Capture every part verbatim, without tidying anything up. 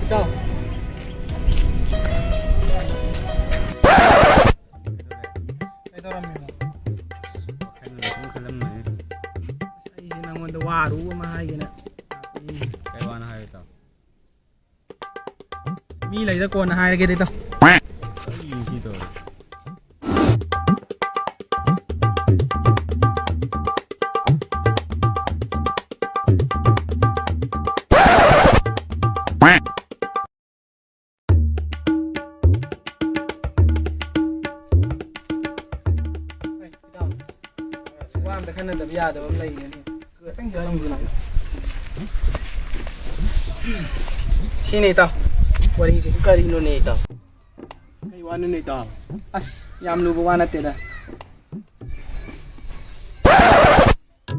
ꯏꯇꯥꯎ꯫ ꯀꯩꯗꯧꯔꯝꯃꯤꯅꯣ? ꯋꯥꯈꯜ ꯁꯨꯝ ꯈꯜꯂꯝꯕꯅꯤ꯫ ꯑꯁ, ꯑꯩꯁꯦ ꯅꯪꯉꯣꯟꯗ ꯋꯥ ꯑꯔꯨꯕ ꯑꯃ ꯍꯥꯏꯒꯦꯅ꯫ ꯀꯩ ꯋꯥꯅꯣ ꯍꯥꯏꯌꯨ, ꯏꯇꯥꯎ꯫ ꯃꯤ ꯂꯩꯗ ꯀꯣꯟꯅ ꯍꯥꯏꯔꯒꯦꯗ, ꯏꯇꯥꯎ꯫ ꯀꯔꯤꯅꯣ ꯁꯤ ꯇꯧꯔꯤꯁꯦ? ꯏꯇꯥꯎ, ꯋꯥ ꯑꯝꯇ ꯈꯟꯅꯗꯕ ꯌꯥꯗꯕ ꯑꯃ ꯂꯩꯔꯦꯅꯦ꯫ ꯁꯤꯅꯤ ꯏꯇꯥꯎ, ꯋꯥꯔꯤꯁꯦ꯫ ꯀꯔꯤꯅꯣꯅꯦ ꯏꯇꯥꯎ? ꯀꯩ ꯋꯥꯅꯣꯅꯦ ꯏꯇꯥꯎ? ꯑꯁ, ꯌꯥꯝ ꯂꯨꯕ ꯋꯥ ꯅꯠꯇꯦꯗ꯫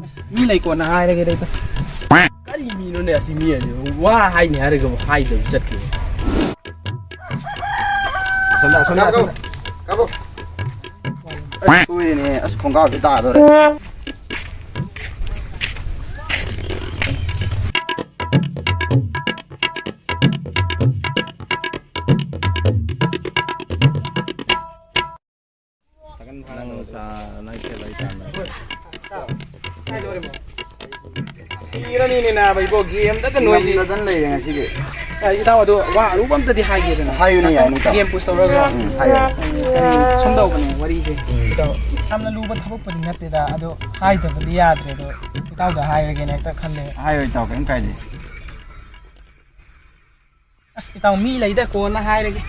ꯑꯁ, ꯃꯤ ꯂꯩ, ꯀꯣꯟꯅ ꯍꯥꯏꯔꯒꯦꯗ ꯏꯇꯥꯎ꯫ ꯀꯔꯤ ꯃꯤꯅꯣꯅꯦ ꯑꯁꯤ? ꯃꯤ ꯑꯅꯤ ꯋꯥ ꯍꯥꯏꯅꯤ ꯍꯥꯏꯔꯒ ꯍꯥꯏꯗꯕꯤ ꯆꯠꯈꯤ꯫ ꯑꯁꯣꯝꯗ, ꯑꯁꯣꯝꯗ, ꯀꯥꯞꯄꯣ, ꯑꯁꯣꯝꯗ꯫ ꯀꯥꯞꯄꯣ꯫ ꯑꯁ, ꯁꯣꯏꯔꯦꯅꯦ꯫ ꯑꯁ, ꯈꯣꯡꯒ꯭ꯔꯥꯎꯁꯦ ꯇꯥꯗꯣꯔꯦ꯫ ꯅꯪ ꯁꯥ-, ꯅꯪ ꯈꯦꯠꯂꯣꯏ ꯁꯥꯟꯅ꯫ ꯀꯨꯏꯔꯅꯤꯅꯦ ꯅꯥꯕ ꯏꯕꯣ, ꯒꯦꯝꯗꯇ ꯅꯣꯏꯗꯤ꯫ ꯉꯝꯗꯗꯅ ꯂꯩꯔꯦ ꯉꯁꯤꯗꯤ꯫ ꯑ, ꯏꯇꯥꯎ, ꯑꯗꯣ ꯋꯥ ꯑꯔꯨꯕ ꯑꯝꯇꯗꯤ ꯍꯥꯏꯒꯦꯗꯅ꯫ ꯍꯥꯏꯌꯨꯅꯦ, ꯌꯥꯅꯤ, ꯏꯇꯥꯎ꯫ ꯒꯦꯝ ꯄꯨꯁ ꯇꯧꯔꯒ꯫ ꯎꯝ, ꯍꯥꯏꯌꯨ꯫ ꯎꯝ, ꯁꯨꯝ ꯇꯧꯕꯅꯦ ꯋꯥꯔꯤꯁꯦ, ꯏꯇꯥꯎ꯫ ꯌꯥꯝꯅ ꯂꯨꯕ ꯊꯕꯛꯄꯨꯗꯤ ꯅꯠꯇꯦꯗ, ꯑꯗꯣ ꯍꯥꯏꯗꯕꯗꯤ ꯌꯥꯗ꯭ꯔꯦ, ꯑꯗꯣ ꯏꯇꯥꯎꯗ ꯍꯥꯏꯔꯒꯦꯅ ꯍꯦꯛꯇ ꯈꯜꯂꯦ꯫ ꯍꯥꯏꯌꯨ, ꯏꯇꯥꯎ, ꯀꯩꯝ ꯀꯥꯏꯗꯦ꯫ ꯑꯁ, ꯏꯇꯥꯎ, ꯃꯤ ꯂꯩꯗ, ꯀꯣꯟꯅ ꯍꯥꯏꯔꯒꯦ꯫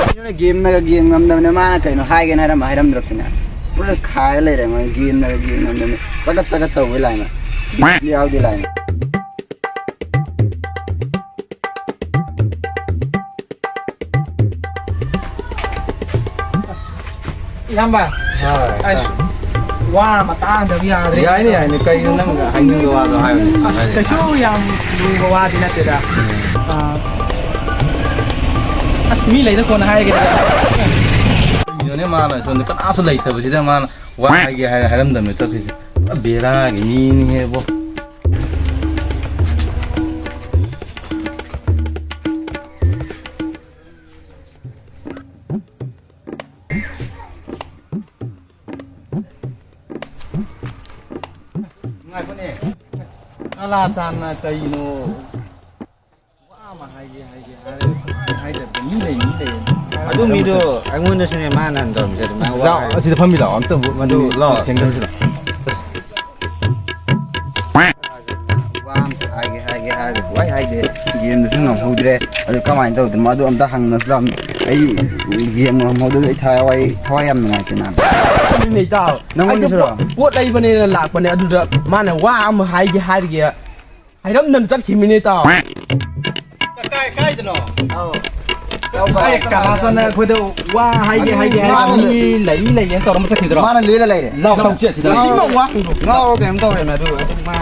ꯀꯩꯅꯣꯅꯦ, ꯒꯦꯝꯅꯒ ꯒꯦꯝ ꯉꯝꯗꯕꯅꯦ, ꯃꯥꯅ ꯀꯩꯅꯣ ꯍꯥꯏꯒꯦꯅ ꯍꯥꯏꯔꯝꯕ ꯍꯥꯏꯔꯝꯗ꯭ꯔꯕꯁꯤꯅ꯫ ꯄꯨꯔꯥ ꯈꯥꯏꯔ ꯂꯩꯔꯦ, ꯃꯣꯏ ꯒꯦꯝꯅꯒ ꯒꯦꯝ ꯉꯝꯗꯕꯅꯦ꯫ ꯆꯒꯠ ꯆꯒꯠ ꯇꯧꯕꯩ ꯂꯥꯏꯅ꯫ ꯌꯥꯎꯗꯦ ꯂꯥꯏꯅ꯫ ꯏꯌꯥꯝꯕ, ꯍꯣꯏ, ꯑꯁ, ꯋꯥ ꯃꯇꯥꯡꯗꯕꯨ ꯌꯥꯗ꯭ꯔꯦ꯫ ꯌꯥꯏꯅꯦ, ꯌꯥꯏꯅꯦ, ꯀꯩꯅꯣ ꯅꯪ ꯍꯥꯏꯅꯤꯡꯕ ꯋꯥꯗꯣ ꯍꯥꯏꯌꯨꯅꯦ꯫ ꯑꯁ, ꯀꯩꯁꯨ ꯌꯥꯝ ꯂꯨꯕ ꯋꯥꯗꯤ ꯅꯠꯇꯦꯗ꯫ ꯑꯥ, ꯑꯁ, ꯃꯤ ꯂꯩꯗ, ꯀꯣꯟꯅ ꯍꯥꯏꯔꯒꯦꯗ꯫ ꯀꯩꯅꯣꯅꯦ, ꯃꯥꯅ ꯁꯣꯝꯗ ꯀꯅꯥꯁꯨ ꯂꯩꯇꯕꯁꯤꯗ ꯃꯥꯅ ꯋꯥ ꯍꯥꯏꯒꯦ ꯍꯥꯏꯔ ꯍꯥꯏꯔꯝꯗꯕꯅꯦ ꯆꯠꯈ꯭ꯔꯤꯁꯦ꯫ ꯄꯨꯔꯥ ꯕꯦꯔꯥꯒꯤ ꯃꯤꯅꯤꯍꯦ ꯏꯕꯣ꯫ ꯀꯂꯥꯆꯥꯟꯅ ꯀꯩꯅꯣ? ꯋꯥ ꯑꯃ ꯍꯥꯏꯒꯦ, ꯍꯥꯏꯒꯦ ꯍꯥꯏꯔꯒ ꯁꯨꯡꯍꯥꯏ ꯍꯥꯏꯗꯕꯗ ꯃꯤ ꯂꯩ, ꯃꯤ ꯂꯩ꯫ ꯑꯗꯨ ꯃꯤꯗꯣ ꯑꯩꯉꯣꯟꯗꯁꯨꯅꯦ ꯃꯥꯅ ꯍꯟ ꯇꯧꯔꯝꯃꯤꯁꯦ ꯑꯗꯨꯃꯥꯏꯅ ꯋꯥ ꯂꯥꯛꯑꯣ, ꯍꯥꯏ-, ꯑꯁꯤꯗ ꯐꯝꯃꯤ ꯂꯥꯛꯑꯣ, ꯑꯝꯇ ꯃꯗꯨ ꯂꯥꯛꯑꯣ꯫ ꯊꯦꯡꯅꯁꯤ ꯂꯥꯛꯑꯣ꯫ ꯋꯥ ꯑꯝꯇ ꯍꯥꯏꯒꯦ, ꯍꯥꯏꯒꯦ ꯍꯥꯏꯔꯒ ꯁꯨꯡꯍꯥꯏ ꯍꯥꯏꯗꯦ꯫ ꯒꯦꯝꯗꯨꯁꯨ ꯉꯝꯍꯧꯗ꯭ꯔꯦ꯫ ꯑꯗꯨ ꯀꯃꯥꯏꯅ ꯇꯧꯗꯣꯏꯅꯣ? ꯑꯗꯨ ꯑꯝꯇ ꯍꯪꯅꯁꯤ ꯂꯥꯛꯑꯣ꯫ ꯑꯩ ꯒꯦꯝ ꯉꯝꯍꯧꯗꯕꯗ ꯑꯩ ꯊꯋꯥꯏ, ꯊꯋꯥꯏ ꯌꯥꯝ ꯅꯨꯡꯉꯥꯏꯇꯦ ꯅꯥꯕ꯫ ꯅꯪꯉꯣꯟꯗꯁꯨꯔꯣ? ꯑꯩꯗꯣ ꯄꯣꯠ, ꯄꯣꯠ ꯂꯩꯕꯅꯦꯅ ꯂꯥꯛꯄꯅꯦ꯫ ꯑꯗꯨꯗ ꯃꯥꯅ ꯋꯥ ꯑꯃ ꯍꯥꯏꯒꯦ ꯍꯥꯏꯔꯒꯦ ꯍꯥꯏꯔꯝꯗꯅ ꯆꯠꯈꯤꯕꯅꯤꯅꯦ, ꯏꯇꯥꯎ꯫ ꯀꯥꯏ, ꯀꯥꯏꯗꯅꯣ? ꯑꯧ꯫ ꯑꯩ ꯀꯂꯥꯆꯥꯟꯅ ꯑꯩꯈꯣꯏꯗ ꯋꯥ ꯍꯥꯏꯒꯦ, ꯍꯥꯏꯒꯦ ꯍꯥꯏꯔꯒ ꯃꯥꯅ ꯃꯤ ꯂꯩ, ꯂꯩꯌꯦꯅ ꯇꯧꯔꯝꯃ ꯆꯠꯈꯤꯗ꯭ꯔꯣ? ꯃꯥꯅ ꯂꯦꯜꯂ ꯂꯩꯔꯦ꯫ ꯂꯥꯎ, ꯇꯧꯁꯦ ꯑꯁꯤꯗ꯫ ꯁꯤꯃ ꯋꯥ ꯍꯪꯗꯣꯛ-, ꯉꯥꯎꯔ ꯀꯩꯅꯣꯝ ꯇꯧꯔꯦꯃꯦ ꯑꯗꯨ, ꯑꯗꯨ ꯃꯥ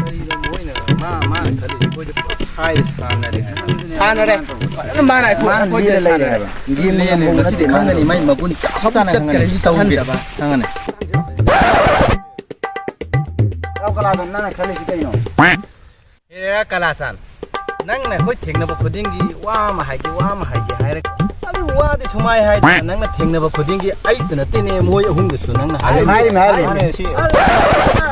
ꯀꯔꯤꯅꯣ ꯃꯣꯏꯅ ꯃꯥ, ꯃꯥꯅ ꯈꯜꯂꯤꯁꯦ ꯑꯩꯈꯣꯏꯗ ꯄꯨꯂꯞ ꯁꯥꯏꯔ ꯁꯥꯟꯅꯔꯦ ꯍꯥꯏꯕ꯫ ꯁꯥꯟꯅꯔꯦ꯫ ꯐꯖꯅ ꯃꯥꯅ ꯑꯩꯈꯣꯏ-, ꯃꯥꯅ ꯑꯩꯈꯣꯏꯗ ꯂꯦꯜꯂ ꯂꯩꯔꯦ ꯁꯥꯟꯅꯔꯦ꯫ ꯍꯥꯏꯕ꯫ ꯒꯦꯝ ꯂꯦꯜꯂꯦ꯫ ꯉꯝꯍꯧꯕ ꯉꯁꯤꯗꯤ ꯅꯠꯇꯦ ꯈꯪꯒꯅꯤ, ꯃꯥꯅ꯫ ꯃꯥꯏ ꯃꯒꯨꯟ ꯆꯞ ꯆꯥꯅ ꯆꯠꯈ꯭ꯔꯦ, ꯈꯪꯒꯅꯤ꯫ ꯁꯤ ꯇꯧꯍꯟꯗꯕ꯫ ꯈꯪꯒꯅꯤ꯫ ꯀꯅꯥꯗꯅꯣ ꯅꯪꯅ ꯈꯜꯂꯤꯁꯤ ꯀꯩꯅꯣ? ꯑꯦ ꯀꯂꯥꯆꯥꯟ, ꯅꯪꯅ ꯑꯩꯈꯣꯏ ꯊꯦꯡꯅꯕ ꯈꯨꯗꯤꯡꯒꯤ ꯋꯥ ꯑꯃ ꯍꯥꯏꯒꯦ, ꯋꯥ ꯑꯃ ꯍꯥꯏꯒꯦ ꯍꯥꯏꯔꯒ, ꯑꯗꯨ ꯋꯥꯗꯤ ꯁꯨꯃꯥꯏ ꯍꯥꯏꯗꯅ ꯅꯪꯅ ꯊꯦꯡꯅꯕ ꯈꯨꯗꯤꯡꯒꯤ ꯑꯩꯇ ꯅꯠꯇꯦꯅꯦ, ꯃꯣꯏ ꯑꯍꯨꯝꯗꯁꯨ ꯅꯪꯅ ꯍꯥꯏꯔꯤꯕ꯫ ꯍꯥꯏꯔꯤꯃꯦ, ꯍꯥꯏꯔꯤꯃꯦ꯫ ꯃꯥꯅꯦ, ꯁꯤ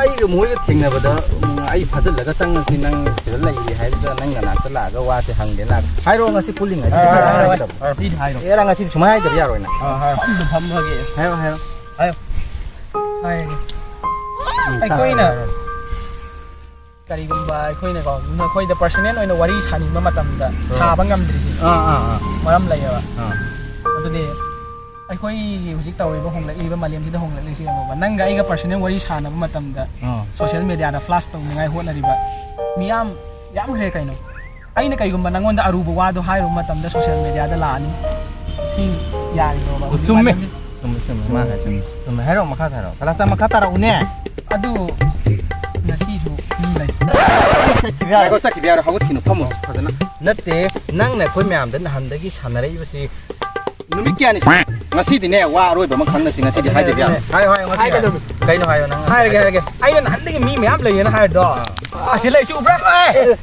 ꯑꯩꯒ ꯃꯣꯏꯒ ꯊꯦꯡꯅꯕꯗ, ꯎꯝ, ꯑꯩ ꯐꯥꯖꯤꯜꯂꯒ ꯆꯪꯉꯁꯤ, ꯅꯪ ꯁꯤꯗ ꯂꯩꯔꯤ ꯍꯥꯏꯗꯨꯗ ꯅꯪ ꯅꯅꯥꯛꯇ ꯂꯥꯛꯑꯒ ꯋꯥꯁꯦ ꯍꯪꯒꯦ ꯂꯥꯛꯑꯒ ꯍꯥꯏꯔꯛꯑꯣ, ꯉꯁꯤ ꯄꯨꯜꯂꯤꯉꯩꯗ ꯍꯥꯏꯔꯣ, ꯁꯤꯗ ꯍꯥꯏꯔꯣ, ꯍꯥꯏꯔꯣ꯫ ꯍꯥꯏꯔꯣ꯫ ꯁꯤꯗꯤ ꯍꯥꯏꯔꯣ꯫ ꯑꯦꯔꯥ, ꯉꯁꯤꯗꯤ ꯁꯨꯃꯥꯏ ꯍꯥꯏꯗꯕ ꯌꯥꯔꯣꯏ ꯅꯪ꯫ ꯑꯥ, ꯍꯥꯏꯔꯣ꯫ ꯐꯝꯗ ꯐꯝꯃꯒꯦ꯫ ꯍꯥꯏꯔꯣ, ꯍꯥꯏꯔꯣ꯫ ꯍꯥꯏꯌꯣ꯫ ꯍꯥꯏꯔꯒꯦ꯫ ꯎꯝ, ꯑꯩꯈꯣꯏꯅ ꯇꯥꯔꯦ꯫ ꯀꯔꯤꯒꯨꯝꯕ ꯑꯩꯈꯣꯏꯅꯀꯣ, ꯅꯈꯣꯏꯗ personal ꯑꯣꯏꯅ ꯋꯥꯔꯤ ꯁꯥꯅꯤꯡꯕ ꯃꯇꯝꯗ ꯑꯥ꯫ ꯁꯥꯕ ꯉꯝꯗ꯭ꯔꯤꯁꯦ ꯑꯥ, ꯑꯥ, ꯑꯥ꯫ ꯃꯔꯝ ꯂꯩꯌꯦꯕ꯫ ꯑꯥ꯫ ꯑꯗꯨꯗꯤ ꯑꯩꯈꯣꯏꯒꯤ ꯍꯧꯖꯤꯛ ꯇꯧꯔꯤꯕ, ꯍꯣꯡꯂꯛꯂꯤꯕ ꯃꯥꯂꯦꯝꯁꯤꯗ ꯍꯣꯡꯂꯛꯂꯤꯁꯦ ꯌꯦꯡꯉꯣꯕ꯫ ꯅꯪꯒ ꯑꯩꯒ personal ꯋꯥꯔꯤ ꯁꯥꯟꯅꯕ ꯃꯇꯝꯗ ꯑꯥ꯫ Social media ꯗ flash ꯇꯧꯅꯤꯡꯉꯥꯏ ꯍꯣꯠꯅꯔꯤꯕ ꯃꯤꯌꯥꯝ ꯌꯥꯝꯈ꯭ꯔꯦ ꯀꯩꯅꯣ꯫ ꯑꯩꯅ ꯀꯩꯒꯨꯝꯕ ꯅꯪꯉꯣꯟꯗ ꯑꯔꯨꯕ ꯋꯥꯗꯣ ꯍꯥꯏꯔꯨꯕ ꯃꯇꯝꯗ social media ꯗ ꯂꯥꯛꯑꯅꯤ꯫ ꯁꯤ ꯌꯥꯔꯤꯕ꯭ꯔꯣꯕ? ꯑꯣ, ꯍꯧꯖꯤꯛ ꯆꯨꯝꯃꯦ꯫ ꯃꯇꯝꯁꯤ ꯆꯨꯝꯃꯦ, ꯆꯨꯝꯃꯦ꯫ ꯃꯥ ꯍꯥꯏ ꯆꯨꯝꯃꯦ꯫ ꯆꯨꯝꯃꯦ꯫ ꯍꯥꯏꯔꯛꯑꯣ, ꯃꯈꯥ ꯇꯥꯔꯛꯑꯣ꯫ ꯀꯂꯥꯆꯥꯟ, ꯃꯈꯥ ꯇꯥꯔꯛꯎꯅꯦ꯫ ꯑꯗꯨ ꯉꯁꯤꯁꯨ ꯃꯤ ꯂꯩ꯫ ꯉꯥꯏꯈꯣ, ꯆꯠꯈꯤꯕ ꯌꯥꯔꯣꯏ꯫ ꯍꯧꯒꯠꯈꯤꯅꯨ, ꯐꯝꯃꯣ ꯐꯖꯅ꯫ ꯅꯠꯇꯦ, ꯅꯪꯅ ꯑꯩꯈꯣꯏ ꯃꯌꯥꯝꯗ ꯅꯍꯥꯟꯗꯒꯤ ꯁꯥꯟꯅꯔꯛꯏꯕꯁꯤ ꯅꯨꯃꯤꯠ ꯀꯌꯥꯅꯤ ꯁꯨꯔꯦ? ꯉꯁꯤꯗꯤꯅꯦ, ꯋꯥ ꯑꯔꯣꯏꯕ ꯑꯃ ꯈꯪꯅꯁꯤ, ꯉꯁꯤꯗꯤ ꯍꯥꯏꯗꯕ ꯌꯥꯔꯣꯏ꯫ ꯍꯥꯏꯌꯣ, ꯍꯥꯏꯌꯣ, ꯉꯁꯤ ꯍꯥꯏꯒꯗꯕꯅꯤ꯫ ꯀꯩꯅꯣ ꯍꯥꯏꯌꯣ, ꯅꯪ ꯍꯥꯏꯔꯒꯦ, ꯍꯥꯏꯔꯒꯦ꯫ ꯑꯩꯅ ꯅꯍꯥꯟꯗꯒꯤ ꯃꯤ ꯃꯌꯥꯝ ꯂꯩꯌꯦꯅ ꯍꯥꯏꯔꯗꯣ, ꯑꯥ꯫ ꯑꯁꯤ ꯂꯩꯁꯤ ꯎꯕ꯭ꯔꯥ? ꯑꯦ!